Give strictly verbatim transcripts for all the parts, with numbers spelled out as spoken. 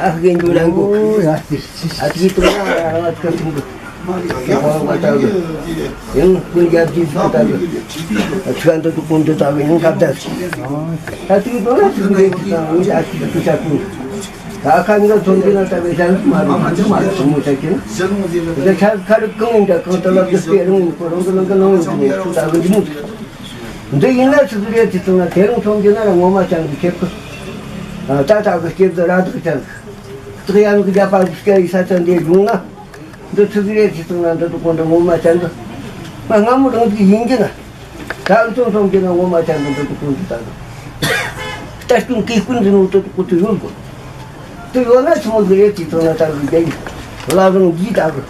ཨ་ཧྥེ་གི་འགྲོ་རང་གོ། ཨ་ཏི་ཏོ་རང་ཨ་ཁ་ཐུང་གི། ཡང་ཀུན་རྒྱབ་ཀྱི་ཟུག་ལྟ་གི། ཚུལ་འདི་དུ་ཀུན་ཏུ་ལྟ་གི་ཡང་ཁ་བརྡ་ཟིག་ཨ་ཏི་ཏོ་རང་ཚུལ་འདི་ཀུན་ཏུ་ལྟ་གི་ཡང་ཨ་ཏི་ཏོ་ཤ་ཀུན། ད་ཁ་ནི་ཚོམ་གྱི་ན་ལྟ་བའི་ཞལ་མ་རུང་མ་རུང་མ་རུང་མོ་ཆ་ཀྱི་ན། འདི་ཆ་ཁ་རུ་གང་ཡིན་ད་གང་ལྟ་ལབ་ཀྱི་སྤེ་རུང་ཡིན་ཁོ་རང་གི་ནང་གི་ནང་ཡིན་ནས་ཚུལ་ལྟ་གི་འདི་མོ། འདི་ཡིན་ན་ཚིག་རེད་ཅི་ཚང་ན་དེ་རིང་ཚོམ་གྱི་ན་ལ་ངོ་མ་ཅང་གི་ཁྱེད་ཀྱི། ད་ད་གི་སྐྱེ་བདག་ར་དག་ཅང་གི། སྟག་ཡང་གི་རྒྱ་པ་གི་སྐྱ་ཡི་ས་ཚ་འདི་བྱུང་ན། འདི་ཚིག་རེད་ཅི་ཚང་ན་འདི་དུ་ཀོ་འདི་ངོ་མ་ཅང་གི། ང་སྔ་མོ་རང་གི་ཡིན་གྱི་ན། ད་གི་ཚོམ་ཚོམ་གྱི་ན་ངོ་མ་ཅང་གི་འདི་དུ་ཀོ་འདི་ད་གི། ལྟ་སྐྱོང་གི་ཀུན་འདི་ནོ་འདི་དུ་ཀོ་འདི་ཡོད་གོ། འདི་ཡོད་ན་ཚི་མོ་གི་རེད་ཅི་ཚང་ན་ད་གི་རྒྱ་ཡི། བླ་བྲང་གི་ད་གི།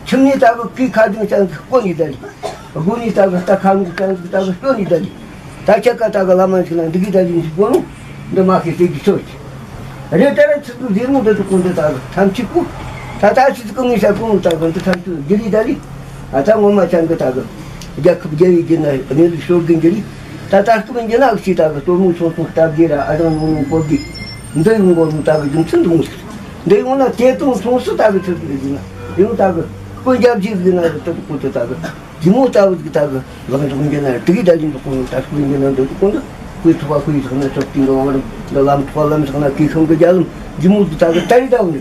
ཁྱིམ་ནས་ལྟ་བུ་གི་ཁ་སྒྲེང་ཅན་གྱི་སྐོར་ནས་ད་ལི། དགུ་ནས་ལྟ་བུ་རྟ་ཁ་མོ་ཅན་གྱི་ལྟ་བུ་སྐྱོར་ནས་ད་ལི། ད་ཆ་ཀ་ལྟ་གི་བླ་མ་ཞིག་ལ་འདི་གི་ད་ལི་འཇིག་པོ་ནོ། འདི་མ་ཤེས་ཟེར་གྱི་ཚོད་ཀྱི། རེད་ད་ར་ཚིག་ཏུ་ཟེར་མོ་འདི་དུ་ཀུན་འདི་ལྟ་བུ་ཐམས་ཅད་ཀུ། ད་ད་ཚིག་ཏུ་ཀུན་ངེས་ཤ་ཀུན་ལྟ་བུ་འདི་ཐམས་ཅད་འགྱུར་རི་ད་ལི། ཨ་ད་ངོ་མ་ཅན་གྱི་ལྟ་བུ། རྒྱལ་ཁབ་རྒྱལ་བའི་རྒྱུ་ན་གནས་ལུགས་ཤོར་གི་འགྱུར་རི། ད་ད་སྐུ་མི་འགྱུར་ན་ཨུ་ཆི་ལྟ་བུ་སྟོད་མོ་ཆུང་ཆུང་སྟབས་རྒྱས་ར་ཨ་རང་ནོ་ནོ་པོ་གི། འདི་ཡོང་གོ་ནོ་ལྟ་བུ་རྒྱུ་མཚན་འདི་མོ་ཟིག་འདི་ཡོང་ན་དེ་དང་མཚུངས་སུ་ལྟ་བུ་ཆོས་ཀྱི་རིགས་ན་ཡང་ལྟ་བུ་ཀུན་རྒྱབ་ཀྱི་རིགས་ན་རི་ལྟ་བུ་ཀུན་ཏུ་ལྟ་བུ་ཇི་མོ་ལྟ་བུ་ཟིག་ལྟ་བུ་ལག་འཇོག་འགྱུར་ན་རི་དེ་གི་ད་ལི་འཇོག་གོ་ནོ་ལྟ་སྐུ་འགྱུར་ན་འདི་ཀུན་ཏུ་ཀུན་ཐུབ་པ་ཀུན་ཡིད་ཆགས་ན་ཆོག་ཀྱི་འགྲོ་བ་རིམ་འདི་ལམ་ཐོག་ལམ་ཆགས་ན་ཀུན་ཤོང་གི་རྒྱ་ལམ་ཇི་མོ་ཟིག་ལྟ་བུ་ལྟ་རི་ལྟ་བུ་ནི་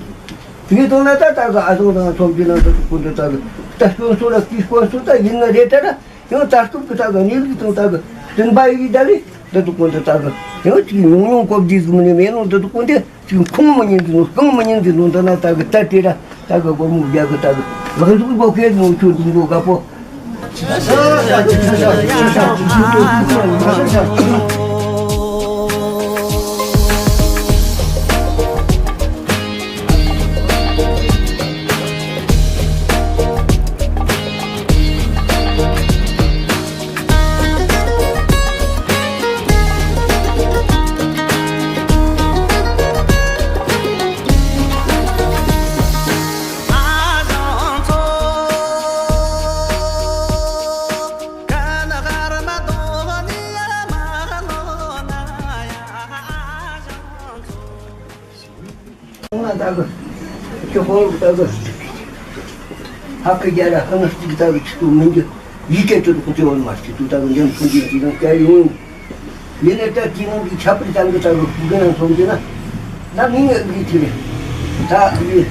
དེ་གི་དོན་ན་ད་ལྟ་བུ་ཨ་ཟོང་དང་ཚོམ་གྱི་ན་འདི་ཀུན་ཏུ་ལྟ་བུ་ལྟ་སྐྱོན་སོ་ལ་ཀུན་སྐོན་སོ་ད་ཡིན་ན་རེད་ད་ར། ཡང་ད་སྐབས་ཀྱི་ད་གི་གནས་ལུགས་དང་ད་གི་བསྟན་པ་ཡི་ད་ལི་འདི་དུ་ཀུན་ཏུ་ད་གི་ཡང་ཅིག་ཉུང་ཉུང་གོ་བདེ་ཟིག་མི་ནི་མེད་ནོ་འདི་དུ་ཀུན་ཏུ་ཅིག་ཁུངས་མི་ཉན་ཟིག་ནོ་རྐང་མི་ཉན་ཟིག་ནོ་འདི་ན་ད་གི་ད་དེ་ར་ད་གི་སྒོར་མོ་བརྒྱ་གི་ད་གི་ལག་འཛུགས་སྒོ་ཁེ་ནོ་ཁྱོད་འདི་མགོ་དགའ་པོ། ཁོང་ལ་ལྟ་གི། ཁྱོད་ཁོང་ལ་ལྟ་གི། ཧ་ཀི་རྒྱ་ར་ཧ་ནི་སྟིག་ལྟ་གི་ཆི་ཏུ་མི་འགྱུར། ཡི་གེ་ཏུ་ཏུ་ཀུ་ཏི་འོན་མ་སྟིག་ཏུ་ལྟ་གི་འཇམ་ཕུན་གྱི་དེ་རིང་སྐྱ་ཡོང་། ཡིན་ནའི་ད་དེ་རིང་གི་ཁྱབ་པར་ཙམ་གི་ལྟ་གི་ཀུ་གི་ནང་སོང་གི་ན། ད་མི་ངན་གི་དེ་རེད། ད་ཡི།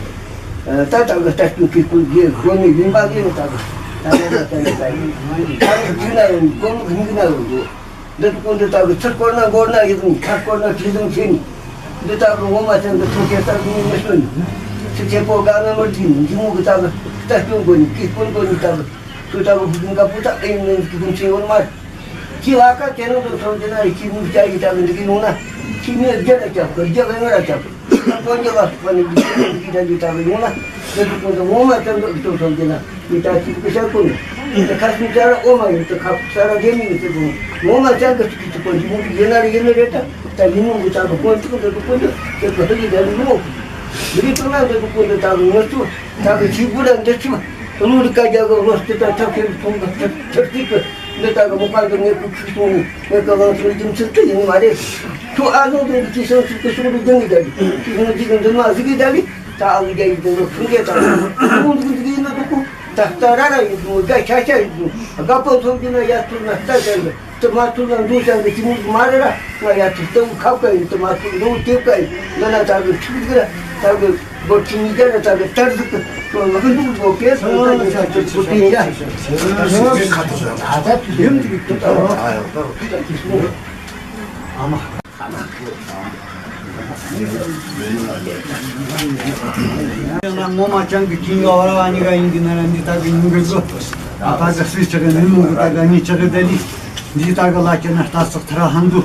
ད་ལྟ་གི་ལྟ་སྐྱོང་གི་ཀུན་གྱི་སྒོ་ནས་ཡིན་པ་ལས་ལྟ་གི། ད་ལྟ་ལྟ་གི་ད་ཡིན། ད་གི་དེ་ན་ཡོང་གོ་མི་གི་ན་ཡོང་གོ། འདི་ཀུན་འདི་ལྟ་བུའི་ཚུར་བསྐོར་ན་མགོར་ན་ཡིད་བཟུང་། ཁ་བསྐོར་ན་ཁྲིད་བཟུང་བྱེད་ནི། འདི་ལྟ་བུའི་ངོ་མ་ཅན་གྱི་ཐུགས་བསྐྱེད་ས་ཀུན་མི་གསོན་ནི། ཚིག་ཆེ་པོ་དགའ་ན་མི་བྲིས་ནི། འཇིགས་མོ་གི་ལྟ་བུ་ལྟ་སྐྱོང་དགོས་ནི། ཀི་སྐོན་དགོས་ནི་ལྟ་བུ། ཚུར་ལྟ་བུ་ཧུ་ཀུན་དགའ་པོ་ལྟ་ཨེ་ཡིན་ནི་ཀི་ཀུན་ཚེ་ཡོད་མ་རེད། ཁྱི་ལ་ཁ་དེ་རིང་དུ་ཐོན་གྱི་ན་རེ་ཁྱི་མི་སྐྱ་ཡི་ལྟ་བུ་འདི་གི་ནང་ན་ཁྱི་མི་བརྒྱ་ལ་ཁྱབ་གི། བརྒྱ་ལ་ལྔ་ལ་ཁྱབ་གི། སྤོན་གྱི་ལ་སོགས་པ་ནི་འདི་གི་ལྟ་བུ་ཡོང་ན་འདི་ཀུན་ཏུ་ངོ་མ་ཅན་གྱི་ཐུགས་ཐོན་གྱི་ན། མི་ལྟ་ཅིག་གི་ཤ་ཀུན། དེ་ཁ་སང་ཅ་ར་ཨོ་མ་ཡོད་དེ་ཁ་ས་ར་རྒྱ་མི་ཡོད་དེ་ཀུན། ངོ་མ་ཅན་གི་ཅིག་གི་ཅིག་ཀུན་ཅིག་མི་ཡིན་ན་རེ་ཡིན་ན་རེ་ད། ད་ཡིན་ནོ་གི་ད་གི་ཀུན་ཅིག་འདི་ཀུན་ཅིག་དེ་གི་ཧ་ལི་ད་ལི་ཡོང་། མི་རིགས་ཀུན་ན་འདི་ཀུན་ཅིག་ད་གི་ངོ་ཚུ་ད་གི་ཅིག་གུ་ལ་འདི་ཅིག་ལུ་རི་ཀ་རྒྱ་གི་ལོ་སྟེ་ད་ཐབས་ཤེས་མཐོང་གི་ཐབས་ཐབས་ཅིག་གི། འདི་ལྟ་གི་མོ་པ་གི་ངེད་ཀྱི་ཁུག་སོང་ནས་ངེད་ཀྱི་དབང་ཚོར་རྒྱུ་མཚན་དེ་ཡིན་མ་རེད། ཁྱོད་ཨ་ལོང་དེ་འདི་ཅི་བྱང་ཆུབ་ཀྱི་ཕྱོགས་ལ་སྦྱང་གི་ད་ལི་ཅི་ཧོང་ཅི་གི་འདི་མ་གཟིགས་གི་ད་ལི་ད་ཨ་ལི་རྒྱ་ཡི་དེ་ལོ་ཁུང་གེ་ད་ཁུང་འདུག་འདུག་ཡིན་ན་འདུག་གོ། ད་ལྟ་ར་ར་ཡིན་འདུག་དགའ་ཤ་ཤ་ཡིན་འདུག་དགའ་པོ་ཐོབ་རྒྱུ་ན་ཡ་ཐུབ་ན་ལྟ་ཤ་འདུག་དེ་མ་ཐུབ་ན་འདུག་ཤ་འདུག་ཅི་མོ་མ་རེད་ར། ང་ཡ་ཐུབ་ལྟ་བུ་ཁབ་ཀ་ཡིན་དེ་མ་ཐུབ་འདུག་དེབ་ཀ་ཡིན་འདི་ན་ད་གི་ཐུག་གི་ར་ད་གི་སྒོ་ཁྱི་གཉིས་ཀ་ལ་ད་གི་ལྟར་ཟིག་གི་ལོ་ལོ་གི་འདུག་ལོ་ཀེ་སོ་ད་གི་ས་ཆུ་ཆུ་དེ་ཡ། ཡིན་གི་ད་ཨ་མ། ང་ངོ་མ་ཅང་གི་ཁྱིམ་ག་བར་བ་གཉིས་ཀ་ཡིན་གི་ན་ར་འདི་ད་གི་ཡིན་གི་གོ། ད་གི་སུས་ཆག་གི་ནི་མོ་གི་ད་གི་གཉིས་ཆག་གི་ད་ལི་འདི་ད་གི་ལ་ཁྱེད་ན་ལྟ་སོག་ཐ་ར་ཧན་དུ།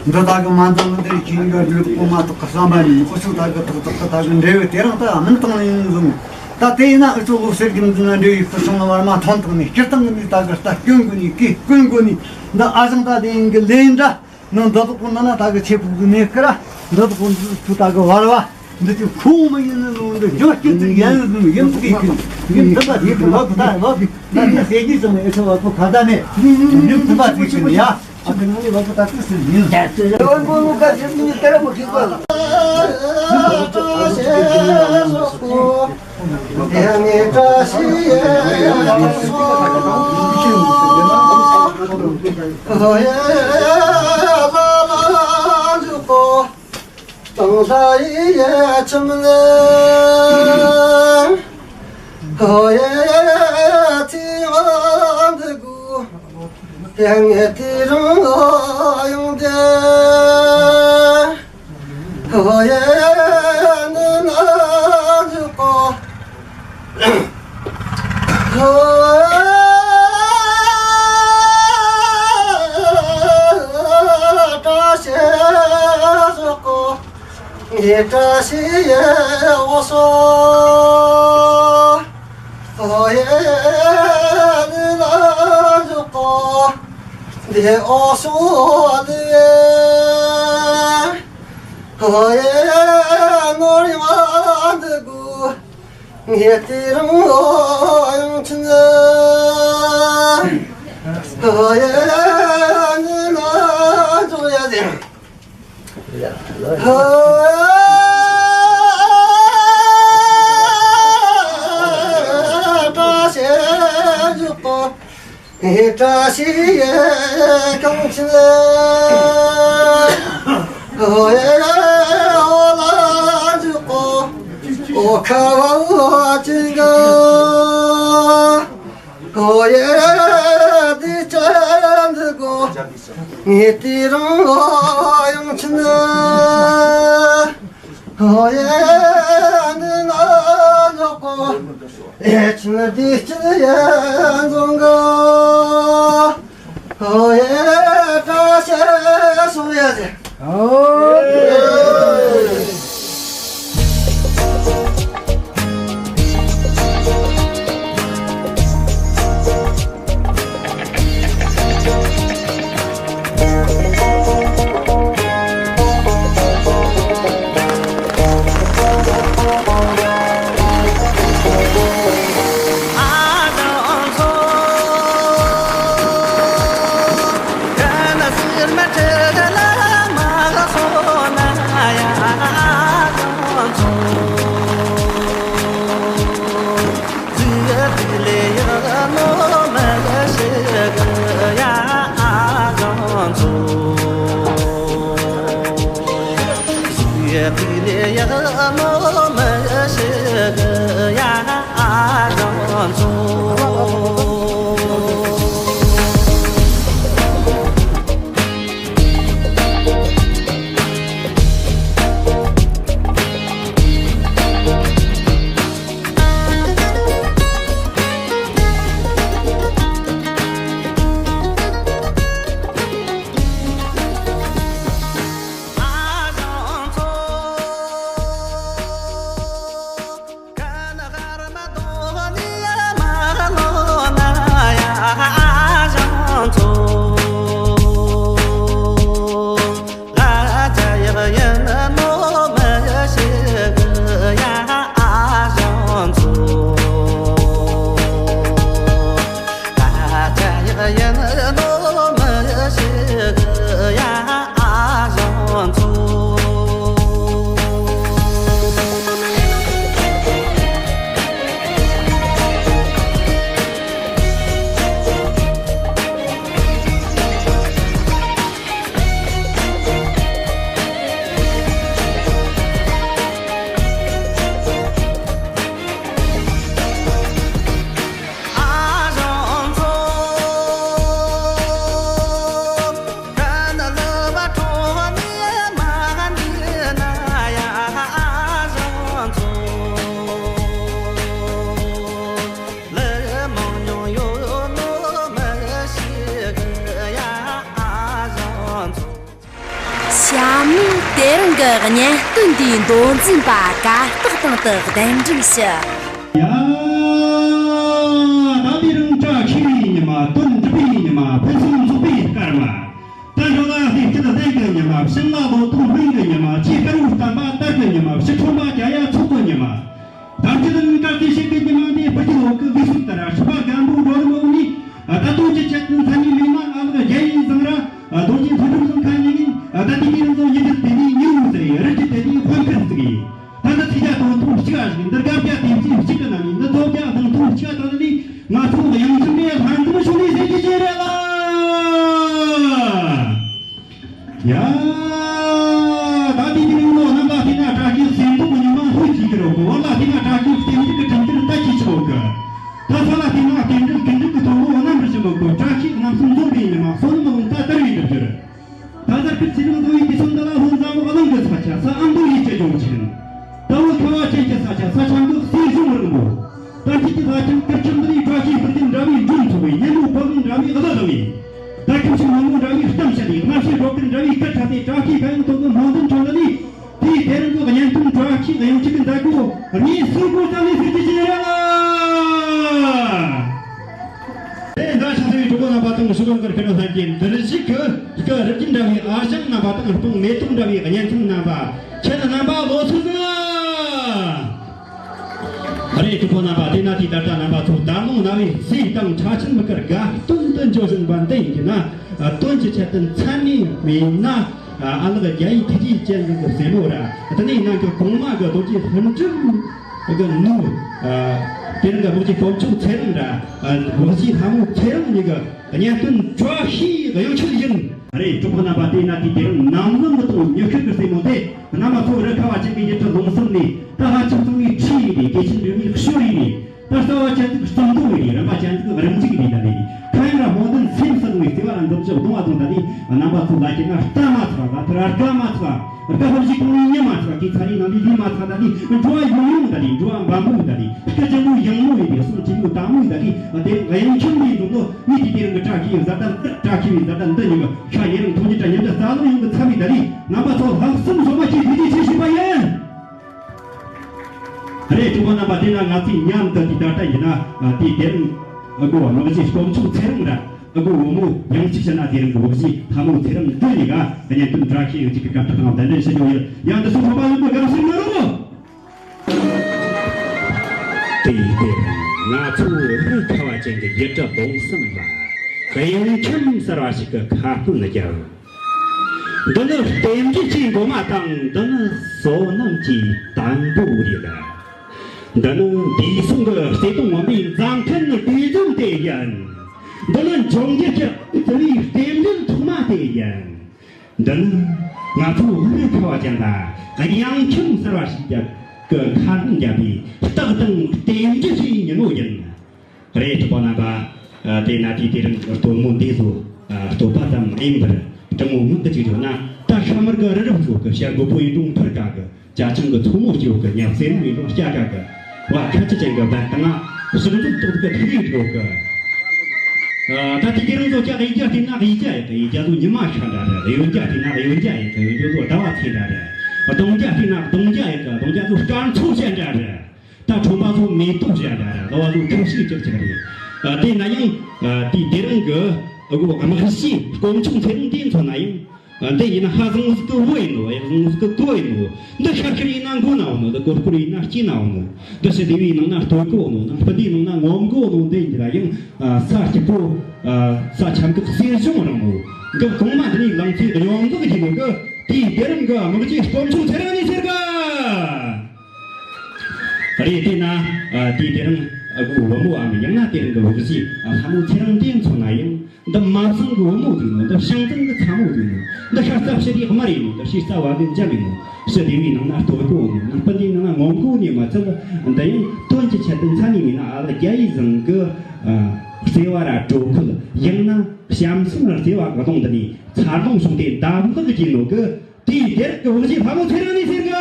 འདི་དག་གི་མ་འདང་ནི་འདིར་ཁྱིམ་གྱི་འགྲོས་དག་པོ་མ་གཏོགས་ཀྱི་བསམ་པ་ནི་འུ་ཚོ་དག་གི་ཐག་ཐག་གི་དག་གི་འབྲས་བུ་དེ་རང་ད་མིན་བཏང་ནས་ཡིན་བཟུང་། ད་དེ་ཡིན་ན་འུ་ཚོ་ལོ་སེར་གྱི་འཛིན་ན་འབྲས་བུའི་ཕུ་སོང་ལ་བར་མ་ཐོན་ཐག་ནས་སྤྱིར་བཏང་གི་མི་དག་གི་ལྟ་སྐྱོན་དགོས་ནས་སྐེ་སྐོན་དགོས་ནས་འདི་ཨ་ཞང་ད་དེ་ཡིན་གི་ལས་འདྲ་ནི་འདི་དག་པོ་ན་ན་དག་གི་ཆེ་ཕུག་གི་གནས་སྐར་འདི་དག་པོ་འདི་ཚོ་དག་གི་བར་བ། འདི་ཚོ་ཁུངས་མི་ཡིན་ནི་ལོ་འདི་ཇོ་སྐྱིད་ཅིག་ཡན་ཟིན་ཡིན་ཟིག་གི་ཡིན་ཐུབ་པ་ཟིག་གི་ལོ་ད་ལོ་གི་ད་ནི་ཟེར་གྱི་སོང་ཨེ་ཚོ་བ་ཁོ་ཁ་ད་ནས་ཡིན་ཐུབ་པ་ཟིག་གི་ཡ། ཨ་ཁུ་ནང་ནས་བ་ཁོ་ད་ཚིག་ཟིན་ཡིན། ད་ཚོ་ཡ་ཨོན་པོ་ལུ་ཀ་ཟེར་ནི་ཏེ་ར་མ་ཁི་གོ། དང་ས་ཡི་ཡ་ཆུམ་ལ། ཧོ་ཡ་ཚི་ཡང་འདི་གུ། ཡང་ངེ་དེ་རང་ཡོང་དེ། ཧོ་ཡ་ནི་ན་འཇུག་གོ། བཀྲ་ཤིས་བཟོ་གོ། ངེ་བཀྲ་ཤིས་ཡེ་འོ་སོ། ཨོ་ཡེ་ལི་ལ་འཇུག་གོ། འདི་འོ་སོ་ལི། ཨོ་ཡེ་ནོར་ཡང་འདི་གུ། ངེ་དེ་རང་ཡང་ཆུན། ཨོ་ཡེ་ནི་ན་འཇུག་ཡ་ཟེར། བཀྲ་ཤིས་འཇུག་གོ། བཀྲ་ཤིས་ཡེ་གང་ཕྱིན། ཨོ་ཡེ་ཨོ་ལ་འཇུག་གོ། ཨོ་ཁ་བ་ཅིང་ག། ཨོ་ཡེ་འདི་ཅན་འདི་གོ། ངེ་དེ་རང་ཡང་ཕྱིན། ཨོ་ཡེ་འདི་ན་འཇོག་གོ། ཨེ་ཕྱིན་འདི་ཕྱིན་ཡང་འཛོང་གོ། ཨོ་ཡེ་བཀྲ་ཤིས་སོང་ཡ་ཟེར། ཨོ། གཉེན་སྟོན་འདིའི་མདོ་འཛིན་པ་གར་སྟེགས་སྟེང་དུ་གདན་འདྲེན་ཞུ། ཡ། ད་དེ་རིང་བཀྲ་ཤིས་པའི་ཉི་མ། དོན་འགྲུབ་པའི་ཉི་མ། ཕུན་སུམ་ཚོགས་པའི་སྐར་མ། དལ་འབྱོར་ལ་ལྷས་སྐྱིད་ལྡན་གྱི་ཉི་མ། བྱིན་རླབས་ལོ་ཏོག་སྨིན་གྱི་ཉི་མ། ཆོས་དཀར་བོའི་བསྟན་པ་དར་གྱི་ཉི་མ། ཕྱི་ཁྲོམ་པ་རྒྱ་ཡ་ཚོགས་ཀྱི་ཉི་མ། དམ་ཆོས་ལྡན་དཀར་ཟས་བཤད་ཀྱི་ཉི་མ་འདི། བུ་རྒྱུད་འོག་གི་ལུས་སྲོག་ལྟར། སྲིད་པ་རྒན་པོའི་འགྲོ་རིམ་འོག་ནས། ད་ལྟོ་ཅི་ཆེད་དུ་མཚན་ཉིད་མེད་ན། ཨ་ལགས་རྒྱལ་ཡིན་བཟང་ར། རྡོ་རྗེ་ཐོད་ཕྲེང་ཚང་ཁ་ཉིན་ཡིན། ད་དེ་དུས་རིང་ཚོ་ཡིད་དུ་དེ་ནས་ཉེ་བོ་ཟེར་ཡིན། རི་རྒྱུད་དེ་ནས་དཔོན་ཁུར་ཟིག་ཡིན། ད་ལྟ་ཚིག་བརྒྱ་སྟོང་ཐུང་གཅིག་ཨ་ཞིག་འདི། དགའ་བརྒྱ་དེབ་ཅིག་གཅིག་གི་ནང་ནས། འདི་ཚོ་བརྒྱ་སྟོང་ཐུང་གཅིག་ཨ་དང་ནི། ང་ཚོ་གཡང་ཆུང་ནས་ལྷན་འཛོམས་བྱུང་ནས་ཟེར་གྱི་ཅི་རེད་ལ། ཡ། ད་དེ་དུས་རིང་ལོ། གནམ་ལ་བལྟས་ན་བཀྲ་ཤིས་སེམས་སྟོབས་ཉི་མ་ལྷོད་ཀྱི་གི་རོ། བར་ལ་བལྟས་ན་བཀྲ་ཤིས་སེམས་རྒྱུད་ཀྱི་དྲན་རྒྱུར་ལྟ་ཅི་ཆོག་གི། ད་ས་ལ་བལྟས་ན་རྟེན་འབྲེལ་ཀུན་འགྲིག་གི་ཐོག་ལོ་རྣམ་པར་ཕྱིན་པ་གོ། བཀྲ་ཤིས་རྣམ་གསུམ་འཛོམས་པའི་ཉི་མ། བསོད་ནམས་རླུང་རྟ་དར་བའི་འགྲུབ་རྒྱུར། ད་ཟེར་ཁུར་ཚེ་རིང་བཟོ་བའི་དུས་གསུམ་འདི་ལ། ལྷོ་འཛམ་བུ་གླིང་གི་ས་ཆ། ས་ཨ་མདོ་ཡུལ་གྱི་ལྗོངས་ཆེན། ད་བོད་ཁ་བ་ཅན་གྱི་ས་ཆ། ས་ཆ་འདི་གསེར་གཞོང་རིང་པོ། ད་ཁྱེད་ཀྱི་ལྷ་ཁྱིམ་གུར་ཁྱིམ་འདི་ནས། བཀྲ་ཤིས་ཕུར་ལྡིང་འདྲ་བའི་འབྲུམ་ཚོགས་པའི། ཉིན་མོ་བུ་གུང་འདྲ་བའི་གླུ་བཏང་བའི། ད་ཁྱིམ་ཕྱུགས་ནུ་མོ་འདྲ་བའི་གཏམ་བཤད་དེ། སྔ་ཕྱི་འགྲོ་ཁུར་འདྲ་བའི་སྐད་ཁྲ་སྟེ། བཀྲ་ཤིས་ཕན་ཡོན་ཐོག་གི་སྨོན་འདུན་འཆང་ད་ནི། དེའི་དེ་རིང་གི་གཉེན་སྟོན་བཀྲ་ཤིས་གཡང་ཆུ་གི་མཛད་སྒོ་རྙེད་སོར་གོ་ཙམ་ལས་ཟེར་གྱི་ཅི་རེད་ལ། དེ་འདྲ་ཆགས་སའི་གྲོགས་པོ་རྣམ་པ་དང་། ཞུ་གང་གར་ཁྱེད་རང་ལྷན་རྒྱས་འདིར་བཞུགས་ཀྱི་སྐུ་རི་རྒྱུད་འདྲ་བའི་ཨ་ཞང་རྣམ་པ་དང་། སྤུན་མེ་ཏོག་འདྲ་བའི་གཉེན་ཚན་རྣམ་པ། ཁྱེད་རྣམ་པ་ལོ་སུ་ཟིན་ལ། རེད། གྲོགས་པོ་རྣམ་པ། དེས་ན་དེ་ད་ལྟ་རྣམ་པ་ཚོ་ད་ལོ་ན་བའི་སྲས་དང་ཁྲ་ཆེན་མི་དཀར་དགའ་སྟོན་དུ་འགྱོ་བཞིན་པ་འདི་ཡིན་གྱི་ན། དོན་གྱི་ཆེད་དུ་མཚན་ནས་མིན་ན། ཨ་ལགས་རྒྱ་ཡི་ཐུགས་རྗེ་ཅན་ཟིག་གི་སྲས་མོ་ར། དེ་ནས་ནང་གི་གོང་མ་གི་རྡོ་རྗེ་ལྷུན་གྲུབ་གི་ནུ། དེ་རིང་གི་དམག་སྤྱི་དཀོན་མཆོག་ཚེ་རིང་ར། དམག་སྤྱི་ལྷ་མོ་ཚེ་རིང་གཉིས་ཀྱི་གཉེན་སྟོན་བཀྲ་ཤིས་གཡང་ཆོད་ཡིན། རེད། གྲོགས་པོ་རྣམ་པ། དེས་ན་དེ་དེ་རིང་ནམ་ལངས་མི་གཏོང་མྱུ་གུ་གི་སྲས་མོ་དེ། གནམ་མ་ཚོ་རི་ཁ་བ་ཅན་གྱི་ཡུལ་གྲུ་ལུང་གསུམ་ནས། ད་ལྷ་ཆུ་གཙང་བའི་ཁྲིད་ཡིན་ནས། སྐྱེས་ཆེན་འབྲུག་མའི་ཞོར་ཡིན་ནས། ད་རྩ་བ་ཅན་ཟིག་གཙང་དོང་ཡིན་ནས། རིམ་པ་ཅན་ཟིག་རིམ་འཇུག་ཡིན་ནས། ད་ནི་ཁ་ཡང་ར་སྨོན་འདུན་སེམས་སུ་བླངས་ནས། བརྩེ་བ་ར་འདུམ་ཞག་གདོང་བ་དང་། ད་ནི་རྣམ་པ་ཚོ་ལ་ཁྱེད་ན་ལྟ་མ་ཚར། ལ་ཐར་དགའ་མ་ཚར། དགའ་བ་ཞིག་གང་ནས་ཉི་མ་ཚར། དེ་ཚ་ནི་ནང་ལས་ལུས་མ་ཚར། ད་ནི་འགྲོ་བ་ཡོང་ཡོང་། ད་ནི་འགྲོ་བ་འབའ་འབུ། ད་ནི་སྐད་ཅན་མོ་ཡང་མོ་ཡིན་པའི་གསུང་ཆེན་མོ་དག་མོ་ཡིན། ད་ནི་དེ་གཡང་ཁྱིམ་འདིའི་འཛུམ་མདོ་ནི། དེ་དེ་རིང་གི་བཀྲ་ཤིས་གཟའ་སྟེང་། བཀྲ་ཤིས་པའི་གཟའ་སྟེང་འདི་ཉིད་ཀྱི་ཤ་ཉེ་རིང་ཐུགས་རྗེ་དྲན་སྙིང་འདི་རྩ་ལོ་ཡོང་གི་ཚ་བའི། ད་ནི་རྣམ་པ་ཚོ་ལྷག་བསམ་ཟོལ་མ་བྱས་ཐུགས་རྗེ་ཆེ་ཞུས་པ་ཡིན། རེད། གྲོགས་པོ་རྣམ་པ། དེས་ན་ང་ཚོས་མཉམ་དུ་དེ་ད་ལྟ་ཡིན་ན། དེའི་དེ་རིང་ཨ་ཁུ་དམག་སྤྱི་དཀོན་མཆོག་ཚེ་རིང་ར། ཨ་ཁུ་བུ་མོ་ཡང་གཅིག་བྱས་ན་དེ་རིང་གི་དམག་སྤྱི་ལྷ་མོ་ཚེ་རིང་འདི་གཉིས་ཀ་གཉེན་སྟོན་བཀྲ་ཤིས་གཡང་ཆུ་གི་སྐར་ཁྲ་དང་གདན་འདྲེན་ཞུ་རྒྱུ་ཡིན། ཡང་འདི་སོ་གྲོགས་པོ་ཡོང་གི། དགའ་བསུ་གནང་རོགས། དེའི་དེ་རིང་ང་ཚོ་རི་ཁ་བ་ཅན་གྱི་ཡུལ་གྲུ་ལུང་གསུམ་ལ་གཡང་ཁྱིམ་ཟེར་བ་ཞིག་གི་ཁ་སྣོན་བརྒྱབ། འདི་ནི་རྟེན་འབྲེལ་གྱི་མགོ་མ་དང་། འདི་ནི་བསོད་ནམས་ཀྱི་དང་པོ་རེད། འདི་ནི་འདས་སོང་གི་བརྩེ་དུང་ངོམ་པའི་མཛའ་མཐུན་གྲོས་འཆམ་དེ་ཡིན། འདི་ནི་འབྱུང་འགྱུར་གྱི་བརྩེ་བའི་རྟེན་འབྲེལ་ཐོག་མ་དེ་ཡིན། འདི་ནི་ང་ཚོ་རི་ཁ་བ་ཅན་ལ་གཡང་ཁྱིམ་ཟེར་བ་ཞིག་གི་ཁ་སྣོན་བརྒྱབ་པའི་རྟགས་དང་རྟེན་འབྲེལ་གྱི་ཉིན་མོ་ཡིན། རེད། གྲོགས་པོ་རྣམ་པ། དེས་ན་དེའི་དེ་རིང་གི་སྟོན་མོ་འདི་ཚོ་བསྟོད་པ་ཙམ་ཡིན་པར། དྲང་མོ་མིང་དུ་གཅིག་བརྗོད་ན། ད་ཤ་མར་གི་རི་རབ་ཚོ་གི་བྱ་རྒོད་པོ་ཡིན་རུང་འཕུར་དྲག་གི། བྱ་ཆུང་གི་མཚོ་མོ་སྐྱེ་བོ་གི་ཉག་གསེར་མོ་ཡིན་རུང་སྐྱ་དྲག་གི། བ་ཁ་ཆུ་ཅན་གི་བན་དང་ང་། ཕྱག་མཛུབ་ཏོག་ཏོག་གི་ཐིག་ལེ་འགྲོ་གི། ད་དེའི་དེ་རིང་ཚོ་ཀྱག་གཡས་རྒྱ་བལྟས་ན་གཡས་རྒྱ་ཡག་གི། གཡས་རྒྱ་ཚོ་ཉི་མ་ཤར་འདྲ་རེད། གཡོན་རྒྱ་བལྟས་ན་གཡོན་རྒྱ་ཡག་གི། གཡོན་རྒྱ་ཚོ་ཟླ་བ་ཚེས་འདྲ་རེད། གདུང་རྒྱ་བལྟས་ན་གདུང་རྒྱ་ཡག་གི། གདུང་རྒྱ་ཚོ་སྐར་མཚོ་བཤད་འདྲ་རེད། ད་ཁྲོམ་པ་ཚོ་མེ་ཏོག་བཞད་འདྲ་རེད། གློ་བ་ཚོ་ཁྲུས་གཤེགས་ཅིག་ཅིག་རེད། དེ་ན་ཡང་དེའི་དེ་རིང་གི་དམག་སྤྱི་དཀོན་མཆོག་ཚེ་རིང་དེ་མཚོན་ན་ཡང་། འདི་ཡིན་ན་ཧ་བཟང་ཟིག་གི་བུ་ཡིན་ནོ། གཡག་བཟང་ཟིག་གི་གོ་ཡིན་ནོ། འདི་ཤར་ཤར་ཡིན་ན་མགོ་ན་འོ་ནོ། འདི་ཀོར་ཀོར་ཡིན་ན་སྐྱི་ན་འོ་ནོ། འདི་ཕྱི་སྡེ་བའི་ནང་ན་སྟོད་གོ་འོ་ནོ། ནང་སྤུན་ཟླའི་ནང་ན་ངོམ་གོ་འོ་ནོ། འདི་ཡིན་ན་ཡང་ས་སྐྱིད་པོ། ས་ཆམ་གི་གསེར་གཞོང་རིང་མོ། འདི་གོང་མ་འདི་ནས་ལང་ཚེ་གཡོན་འཛེག་གི་ནོ་གི། དེའི་དེ་རིང་གི་དམག་སྤྱི་དཀོན་མཆོག་ཚེ་རིང་ནས་ཟེར་གི། རེད། དེས་ན་དེའི་དེ་རིང་ཨ་ཁུ་བུ་མོའམ་ཡང་ན་དེ་རིང་གི་དམག་སྤྱི་ལྷ་མོ་ཚེ་རིང་དེ་མཚོན་ན་ཡང་། འདི་མ་བཟང་གི་བུ་མོ་ཟིག་ནོ། འདི་ཤིང་ཙང་གི་ཚ་མོ་ཟིག་ནོ། འདི་ཤ་རྩ་བྱི་རིའི་དམར་ཡིན་ནོ། འདི་ཤེས་རྩ་བ་གི་འཇམ་ཡིན་ནོ། ཕྱི་སྡེ་བའི་ནང་ན་སྟོད་གོ་ནོ། ནང་སྤུན་ཟླའི་ནང་ན་ངོམ་གོ་ནས་མ་ཚད། འདི་ཡང་དོན་གྱི་ཆེད་དུ་མཚན་ནས་མིན་ན་ཨ་ལགས་རྒྱ་ཡིག་བཟང་གི། ཨ། བརྩེ་བ་ར་དྲོ་ཁུལ། ཡང་ན་བྱམས་སེམས་ར་བརྩེ་བ་གི་གདོང་འདི་ནས་འཚར་ལོངས་བྱུང་སྟེ་འདབ་ལག་ཡིན་ནོ་གི། དེའི་དེར་གི་དམག་སྤྱི་ལྷ་མོ་ཚེ་རིང་ནས་ཟེར་གི།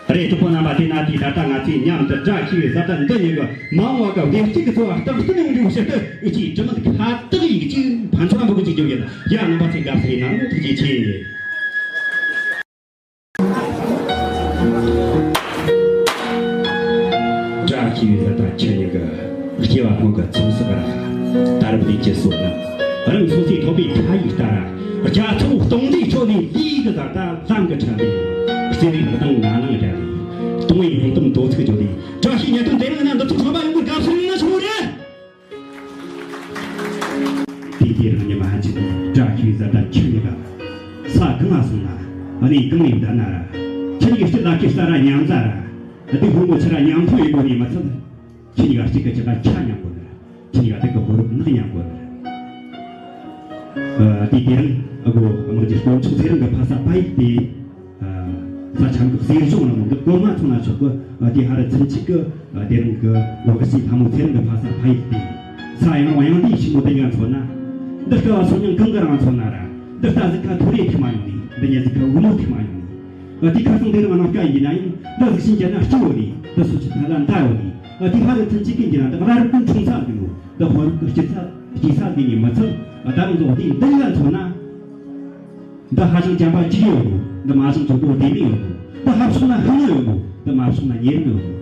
རེད། གྲོགས་པོ་རྣམ་པ། དེས་ན་དེ་ད་ལྟ་ང་ཚོས་མཉམ་དུ་བཀྲ་ཤིས་པའི་གཟའ་སྟེང་འདི་ཉིད་ཀྱི་མ་འོངས་བ་གི་བདེ་སྐྱིད་ཀྱི་འཚོ་བ་རྟག་ཏུ་ཡོང་རྒྱུའི་ཕྱིར་དུ། ཨི་ཅིའི་དྲི་མེད་ཁ་བཏགས་ཡིག་ཅིག་ཕན་ཚུན་འབུལ་གྱི་རྒྱུ་ཡིན། ཡ། རྣམ་པ་ཚོས་དགའ་བསུ་གནང་རོགས། ཐུགས་རྗེ་ཆེ། རབ་ལས་ཀྱི་བསོད་ནམས། རང་སོ་སོའི་ཐོབ་པའི་ཁ་ཡིག་ལྟར། རྒྱ་ཚོགས་སྟོང་སྡེའི་ཁྲོད་ནས་ལས་ཀྱི་ཟླ་ལྟ་ལམ་གྱི་ཁྲ་ལས། རྩེ་ནས་ལག་དང་ན་ནང་སྦྲ་ལས། སྟོང་བའི་ཡོང་སྟོང་མདོ་ཚིག་བརྗོད་ལས། བཀྲ་ཤིས་གཉེན་སྟོན་དེ་རིང་ན་འདི་ཚོ་ཚང་མ་ཡོང་གི་སྐབས་སུ་ཡིན་ན་ཆོག་རེད། དེ་དེ་རིང་ཉི་མ་གཅིག་བཀྲ་ཤིས་གཟའ་ཟླ་ཁྱི་གཉིས་ཀ་ས་གང་ང་སོང་ན། གནས་གང་ནས་བསྡད་ན་ར། ཁྱི་གཉིས་ཀྱི་སྤྱི་ལ་ཁྱི་ས་ར་མཉམ་ཟ་ར། དེ་ཧུང་གོ་ཆི་ར་མཉམ་ཐུག་ཡོད་དགོས་ནས་མི་ཚད། ཁྱི་གཉིས་ཀ་གཅིག་གི་གཅིག་ལ་ཆ་མཉམ་པོ་ནི། ཁྱི་གཉིས་ཀ་དེ་གི་ཧོ་རུབ་ནག་མཉམ་པོ་ནི། ཨ། དེ་དེ་རིང་ཨ་གོ་དམག་སྤྱི་དཀོན་མཆོག་ཚེ་རིང་གི་ཕ་ས་ཕ་ཡུལ་དེ། ཨ། ས་ཆ་གི་གསེར་གཞོང་རིང་མོ་འདི་གོ་མ་ཚང་ན་ཆོག་གི། ཨ། དེ་ཧ་ར་ཚུན་ཆད་གི། ཨ། དེ་རིང་གི་ལོ་གི་སའི་ལྷ་མོ་ཚེ་རིང་གི་ཕ་ས་ཕ་ཡུལ་དེ། ས་ཡང་རང་ཡང་དེའི་ཆེན་མོ་དེ་ཡང་མཚོན་ན། འདི་སྐ་བ་སོ་མྱང་གང་གི་རང་མཚོན་ན་ར། འདི་རྟ་ཟིག་ཁ་ཐོ་རེ་ཐི་མ་ཡོང་ནི། འདི་ཉ་ཟིག་ཁ་འུ་མོ་ཐི་མ་ཡོང་ནི། ཨ། དེ་ཁ་སང་དེ་རིང་ང་ནང་སྐྱ་ཡིན་ན་ཡང་འདི་གཟིགས་ཤིང་བྱས་ན་སྐྱིད་བོ་ནི། འདི་སུ་ཆི་ཐ་ལ་འདའ་བོ་ནི། ཨ། དེ་ཧ་ར་ཚུན་ཆད་ཀྱི་འགྱུར་ན་འདི་ང་ར་རུ་ཀུན་འཁྲུངས་ས་འདི་ཡོད། འདི་ཧོར་གི་སྐྱིད་ས་སྐྱིད་ས་འདི་ནི་མི་ཚད། ཨ། ད་རུང་འདི་འོ་དེ་འདི་ཡང་མཚོན་ན། འདི་ཧ་ཅང་བྱམས་པ་གཅིག་ཡོད་དོ། འདི་མ་བྱམས་ཚོགས་པོ་བདེ་མོ་ཡོད་དོ། འདི་ཧ་ཕྱོགས་ན་ཧ་མོ་ཡོད་དོ། འདི་མ་ཕྱོགས་ན་ཉེ་རིང་ཡོད་དོ།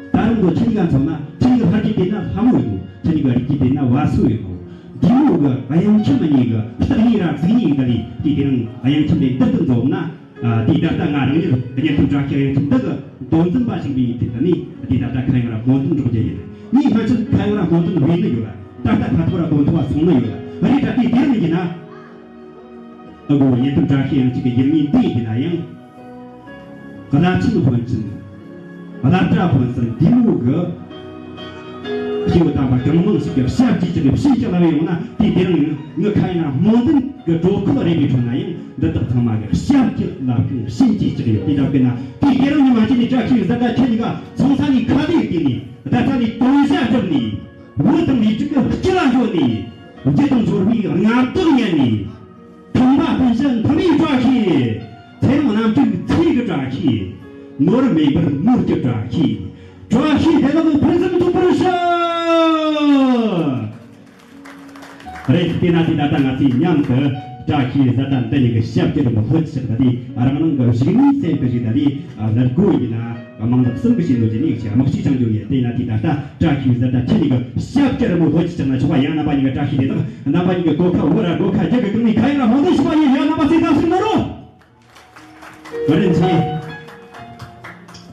ད་རུང་འདི་ཁྱེད་གཉིས་ཀ་མཚོན་ན། ཁྱེད་གཉིས་ཀ་ཕ་གི་བལྟས་ན་ལྷ་མོ་ཡོད་དོ། ཁྱེད་གཉིས་ཀ་རིགས་ཀྱིས་བལྟས་ན་བ་སོ་ཡོད་དོ། འདི་མོ་གི་གཡང་ཁྱིམ་གཉིས་ཀྱི་སྟག་གཉིས་ར་གཟིག་གཉིས་ཀྱི་ད་ལི་དེ་དེ་རིང་གཡང་ཁྱིམ་ལས་འདི་ལྟར་འཛོམས་ན། ཨ། དེ་ད་ལྟ་ང་རང་ཉིད་གཉེན་སྟོན་བཀྲ་ཤིས་གཡང་ཁྱིམ་འདི་གི་མདོ་འཛིན་པ་ཞིག་བྱས་ཏེ། ད་ནི་དེ་ད་ལྟ་ཁ་ཡང་ར་སྨོན་འདུན་འགྲོགས་རྒྱུ་ཡིན། ངས་སྔ་ཕྱིར་ཁ་ཡང་ར་སྨོན་འདུན་བྱས་ནི་ཡོད་ལ། ད་ལྟ་ཁ་ཐོག་ར་དགོན་ཐོག་ལ་སོང་ནི་ཡོད་ལ། རེད་ད་དེ་དེ་རིང་ཡིན་ན། ཨ་གོ་གཉེན་སྟོན་བཀྲ་ཤིས་གཡང་ཁྱིམ་གྱི་ཡུལ་མིང་འདི་ཡིན་ན་ཡང་། བླ་ཆེན་ཕོན་ཆེན། བླ་གྲྭ་ཕོན་ཆེན་འདི་མོ་གི་སྐྱེ་བོ་དམ་པ་གང་མང་ཞིག་གི་ཞབས་ཀྱིས་ཀྱང་ཕྱིན་ཀྱང་ལ་བས་ཡོང་ན། དེ་དེ་རིང་ངི་ཁ་ཡང་ར་སྨོན་འདུན་གྱི་གྲོགས་ཁོལ་རེ་བའི་ཁྲོད་ན་ཡང་འདི་དག་ཚང་མ་གི་ཞབས་ཀྱིས་ལ་ཀྱང་ཕྱིན་གྱིས་ཀྱང་ཡོད། དེ་ལྟར་བས་ན་དེ་དེ་རིང་ཉི་མ་གཅིག་ནས་བཀྲ་ཤིས་གཟའ་ཟླ་ཁྱེད་གཉིས་ཀ་ཚོང་ས་ནས་ཁ་ལས་བལྟས་ནས། ད་ལྟ་ནས་དོན་བྱ་སྒྲུབ་ནས། བོད་དང་མི་རིགས་ཀྱི་སྤྱི་ལ་འཇོག་ནས། རྒྱུ་དང་འབྱོར་པའི་མངའ་བདག་ཉན་ནས། ཁང་པ་སྤུན་བྱ་མཐུན་མིའི་བཀྲ་ཤིས། ཚེ་རིང་རྣམ་དྲུག་ཚེ་རིང་གི་བཀྲ་ཤིས། ནོར་མེད་པར་ནོར་གྱི་བཀྲ་ཤིས། བཀྲ་ཤིས་བདེ་ལེགས་ཕུན་སུམ་ཚོགས་པར་ཤོག། རེད། དེས་ན་དེ་ད་ལྟ་ང་ཚོས་མཉམ་དུ་བཀྲ་ཤིས་གཟའ་ཟླ་འདི་ཉིད་ཀྱི་ཞབས་ཀྱི་རི་མོ་ལྷོད་ཅིག་ད་དེ་རང་རང་གི་གཞུག་ནས་གསན་པའི་རིགས་ད་དེ་ལར་དགོས་ཡིན་ན། དམངས་ལག་གསུམ་གྱི་བྱེད་ལོ་རྒྱུས་ནས་ཅིག་དམག་སྤྱི་བྱང་རྒྱུ་ཡིན། དེས་ན་དེ་ད་ལྟ་བཀྲ་ཤིས་གཟའ་ཟླ་ཁྱེད་གཉིས་ཀྱི་ཞབས་ཀྱི་རི་མོ་ལྷོད་ཅིག་ན་ཆོག་པ། ཡང་རྣམ་པ་གཉིས་ཀྱི་བཀྲ་ཤིས་བདེ་ལེགས། རྣམ་པ་གཉིས་ཀྱི་གོ་ཁ་བོ་ར་སྒོ་ཁ་རྒྱབ་ཀྱི་སྟེང་ནས་ཁ་ཡང་ར་ཧོན་ཏེ་ཤི་བ་ཡིན། ཡང་རྣམ་པ་ཚོས་བསམ་ཤེས་གནང་རོགས། བ་རན་ཆེ།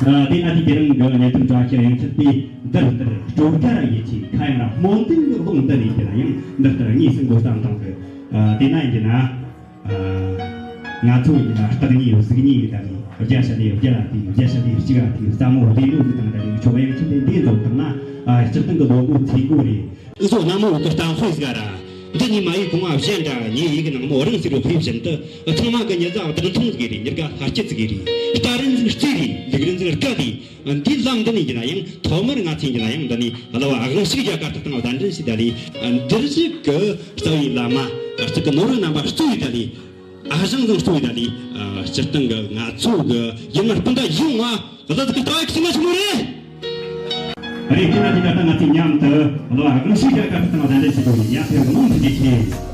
ཨ། དེ་ཨ་དེ་དེ་རིང་གི་གཉེན་སྟོན་བཀྲ་ཤིས་གཡང་ཁྱིམ་དེ་འདིར་ལྟར་སྤྲོ་དགའ་ར་ཡིད་ཆེས། ཁ་ཡང་ར་སྨོན་འདུན་གྱི་ཀློང་འདི་ནས་དེ་ལ་ཡང་འདི་ལྟར་དངོས་སུ་འགོད་བཏང་དང་གི། ཨ། དེ་ན་ཡིན་གྱི་ན། ཨ། ང་ཚོ་ཡིན་ན་སྟག་གཉིས་གཟིག་གཉིས་ཡིན་ད་ནི་བརྒྱ་ཆ་ནས་བརྒྱ་ལ་དེ་བརྒྱ་ཆ་ནས་གཅིག་ལ་དེ་ཟ་མོ་བདེ་མོ་གི་དང་ད་ནི་ཆོ་གཡང་ཁྱིམ་དེ་འདི་འཛོམས་དང་ན། ཨ། སྤྱིར་བཏང་གི་ལོ་འགོ་ཚེ་འགོ་རེད། འུ་ཚོ་གནའ་མོ་གི་གཏམ་དཔེ་ཟིག་ར། འདི་ཉི་མ་ཡི་གོང་བ་གཞན་འདྲ། ཉེ་ཡི་གི་ནང་མོ་རིང་ཟེར་བའི་དཔེ་བཞིན་དུ། ཚང་མ་གི་མྱི་ཟ་བདག་མཐོང་ཟིག་རེད། མྱི་དགའ་ལྷ་སྐྱིད་ཟིག་རེད། རྟ་རིན་ཟིག་རྩེ་རེད། ལུག་རིན་ཟིག་རྐ་རེད། འདིའི་ལམ་འདི་ནས་ཡིན་ན་ཡང་ཐོག་མར་ང་ཚོས་ཡིན་ན་ཡང་འདི་ནས་གླུ་བ་དབང་ཕྱུག་རྒྱ་གར་དུ་བཏང་བ་གདན་འདྲེན་བྱས་ད་ལས། འདིར་བཞུགས་ཀྱི་རྩ་བའི་བླ་མ་གཙུག་གི་ནོར་བུ་རྣམ་པ་གཙོ་བོའི་ད་ལས། ཨ་ཞང་ཚང་གཙོ་བོའི་ད་ལས། སྤྱིར་བཏང་གི་ང་ཚོ་གི་ཡུལ་མི་སྤུན་ཟླ་ཡོངས་ང་བླ་ཟིག་གི་ལྟ་བ་ཁྱི་མ་ཆེན་མོ་རེད། རེད། དེ་ན་དེ་ད་ལྟ་ང་ཚོས་མཉམ་དུ་གླུ་བ་དབང་ཕྱུག་རྒྱ་གར་དུ་བཏང་བ་གདན་འདྲེན་བྱེད་དགོས་ཡིན། ཡ་ཕེབས་རོགས་གནང་། ཐུགས་རྗེ་ཆེ།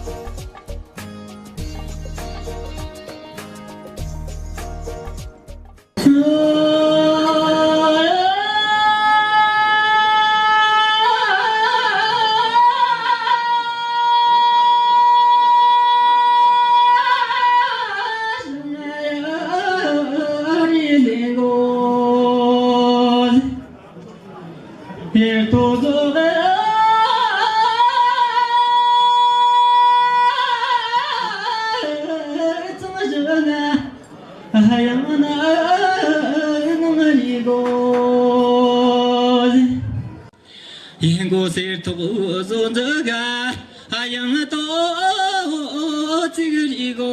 ཡིན་གོ་གསེར་ཐོག་བཟོ་འཛུགས་ག་ཡང་ཏོ་ཚིག་རིག་གོ།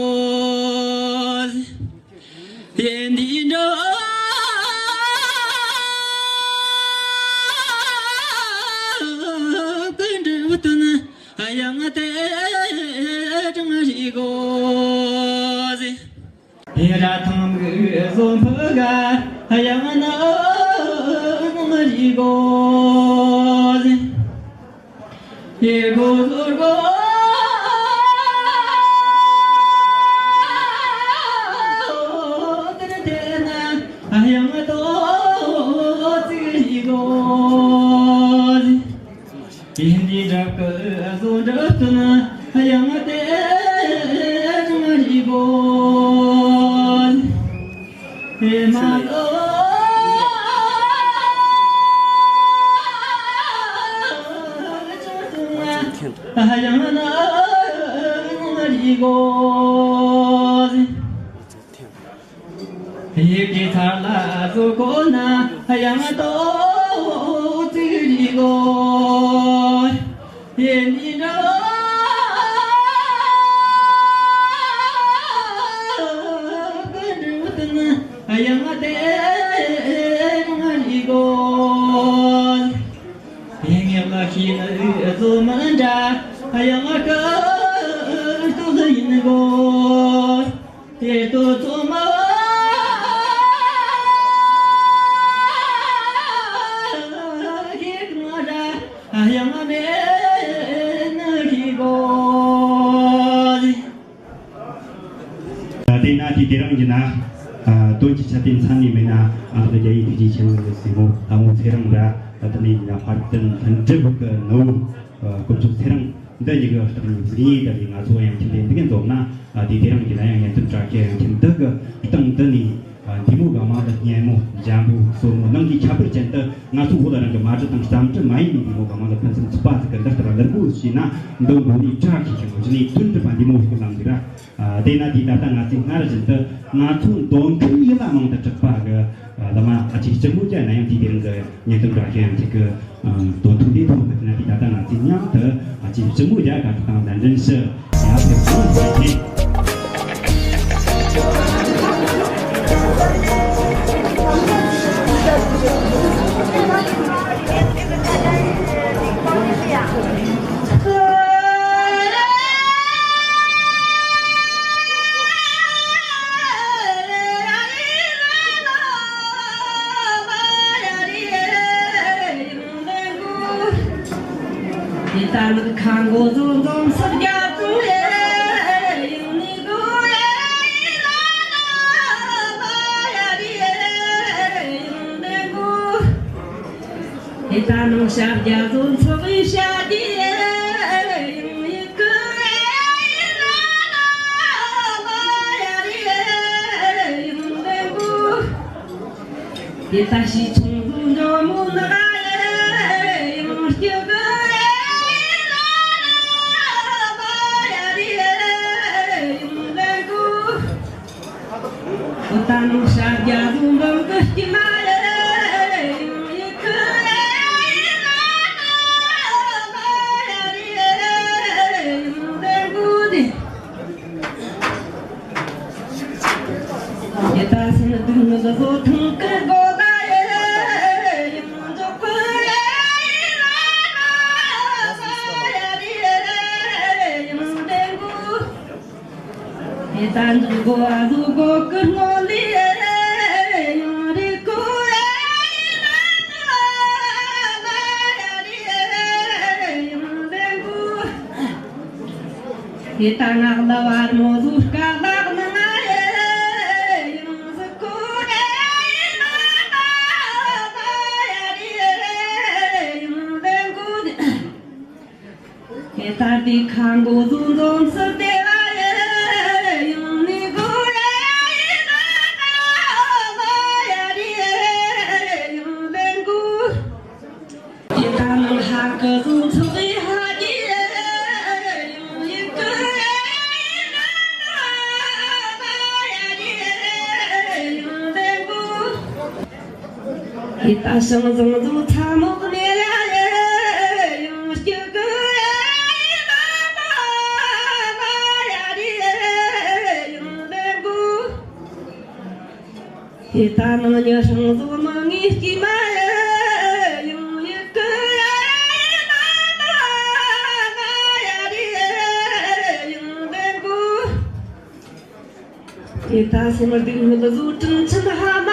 ཡེ་འདི་འདྲ་ཀུན་འདྲ་བུ་དོན་ཡང་ཏེ་དྲང་རིག་གོ། ཡེ་ར་ཐང་མིག་བཟོ་འཕུ་ག་ཡང་ན་ནང་རིག་གོ། ཡེ་གོ་ཟོར་གོ། དེར་དེ་ན་ཡང་ཏོ་ཚིག་རིག་གོ། ཡེ་འདི་འདྲ་ཀུན་བཟོ། འདྲ་བསྟན་ཡང་དེ་ང་རིག་གོ། ཧེ་མ་ལོ། ཡང་ན་ང་རིག་གོ། ཡི་གེ་ཚར་ལ་བཟོ་དགོས་ན་ཡང་ཏོག་ཙིག་རིག་དགོས། ཡིན་འདྲ་ཀུན་འགྲུབ་དུ་ན་ཡང་དེ་ང་རིག་དགོས། ཡིན་ངེས་ལ་ཤེས་ན་བཟོ་མི་འདྲ་ཡང་ཀུན་ཏོག་ཡིན་དགོས། དེ་ལྟོ་ཚོ་མ་ཧེ་ང་ར་ཡང་མེད་ན་རིག་གོ། དེས་ན་དེ་དེ་རིང་གི་ན་དོན་གྱི་ཆ་དེ་མཚན་ནས་མེད་ན་ང་ཚོ་རྒྱ་ཡིག་ཐུགས་རྗེ་ཆེན་པོ་ཡོད་སྲིད་མོ་དང་མོ་ཚེ་རིང་ར་དེ་ནས་ཡིན་ན་ཕར་དོན་ལྷུན་གྲུབ་གི་ནུ་བོ། དཀོན་མཆོག་ཚེ་རིང་འདི་གཉིས་ཀྱི་རྟགས་གཉིས་གཟུགས་བརྙན་དེ་ལས་ང་ཚོ་ཡང་ཁྱིམ་དེ་འདི་ག་འཛོམས་ན་དེ་དེ་རིང་གི་ན་ཡང་ཉན་ཐུབ་དྲ་ཁྱེད་ཡང་ཁྱིམ་འདི་གི་སྟེང་འདི་ནས་འདི་མོ་ག་མ་ལ་སྙན་མོ་འཇམ་པོ་སོར་མོ་ནང་གི་ཁྱད་པར་ཅན་དུ་ང་ཚོ་བོད་རང་གི་མ་གྲུ་དང་རྩམ་གྲུ་མ་ཡིན་ནི་འདི་མོ་ག་མ་ལ་ཕུན་སུམ་ཚོགས་པ་ཟིག་གི་འདི་ལྟར་ལེགས་པོ་བྱས་ན་འདི་མགོ་ནས་དྲ་ཁྱེད་ཁྱིམ་འདི་ནས་དོན་གྲུབ་པ་འདི་མོ་ཞིག་ལམ་ཟིག་ར། དེས་ན་དེ་ད་ལྟ་ང་ཚོས་སྔར་བཞིན་དུ་ང་ཚོ་འདོན་མཁན་ཡིད་ལ་མང་དུ་གྲགས་པ་གི་བླ་མ་ཨ་ཅེ་སྤྱི་མོ་རྒྱ་ན་ཡང་དེ་དེ་རིང་གི་ཉིན་དུ་འགྲོ་མཁན་ཡང་ཅིག་གི་དོན་ཐུག་ལས་ཐུག་གི་ན་དེ་ད་ལྟ་ང་ཚོས་མཉམ་དུ་ཨ་ཅེ་སྤྱི་མོ་རྒྱ་ག་ཚོད་དང་ལན་འདྲེན་ཞུ་ཡ་ཕེབས་སོང་ཟེར་ནས། ད་ནང་ཤར་རྒྱ་བཟོ་ཚོགས་ཡིན་ཤར་རྒྱ་ཡིན་ཡིན་ཀུ་ཡིན་ལ་ལ་ལ་ཡིན་ལེ་གུ། དེ་ལྟ་ཞིག་ཆུང་དུ་འགྲོ་མོ་ནག་ཡིན་སྐྱུ་གུ་ཡིན་ལ་ལ་ལ་ཡིན་ལེ་གུ། ད་ནང་ཤར་རྒྱ་བཟོ་འབུམ་གི་སྐྱིད་མ་ཡེ་ཡིན་ཡེ་ཁུ་ཡེ་ཡེ་ན་ན་ཡ་ཡེ་ཡིན་ལེ་གུ་དེ། ཡེ་ད་སེམས་སྡུག་མི་བཟོ་ཐང་གི་སྒོ་ད་ཡེ་ཡིན་འཇོག་གི་ཡེ་ཡེ་ན་ན་ཡ་ཡེ་ཡིན་ལེ་གུ། ཧེ་ད་འདུག་གོ་ཨ་འདུག་གོ་ཀུན་སྔོན་ལི་ཡང་རི་ཀུ་ཡང་རི་ཡང་རི་ཡང་རི་ཀུ། ཧེ་ད་ངག་ལ་བར་མོ་ཟུར་དཀར་ལག་ནང་ཡང་ཟི་ཀུ་ཡང་རི་ཀུ། ཧེ་ད་དེ་ཁ་མགོ་བཟུང་འཛོམས་སུ་དེ་ལ་ཡེ་ཡང་ནི་གུ་ཡེ་ཡེ་ན་ན་ཡ་རི་ཡེ་ཡང་ལེན་གུ། ཧེ་ད་ནང་ཧ་གི་བཟུང་ཚུགས་ཡེ་ཧ་གི་ཡེ་ཡང་ཡེ་གུ་ཡེ་ཡེ་ན་ན་ཡ་རི་ཡེ་ཡང་ལེན་གུ། ཧེ་ད་ཤང་ཟང་ཟུ་ཚ་མོག་ནེ་ཡ་ཡེ་ཡང་སྐྱུ་གུ་ཡེ་ཡེ་ན་ན་ན་ཡ་རི་ཡེ་ཡང་ལེན་གུ། ཧེ་ད་ནང་ཉི་ཤང་ཟུ་མ་ངི་སྐྱི་མ་ཡེ་ཡང་ཡེ་གུ་ཡེ་ཡེ་ན་ན་ན་ཡ་རི་ཡེ་ཡང་ལེན་གུ། དེ་ལྟ་སེམས་སྡུག་མི་ལ་བཟོ་དྲིན་ཆེན་ཧ་མ་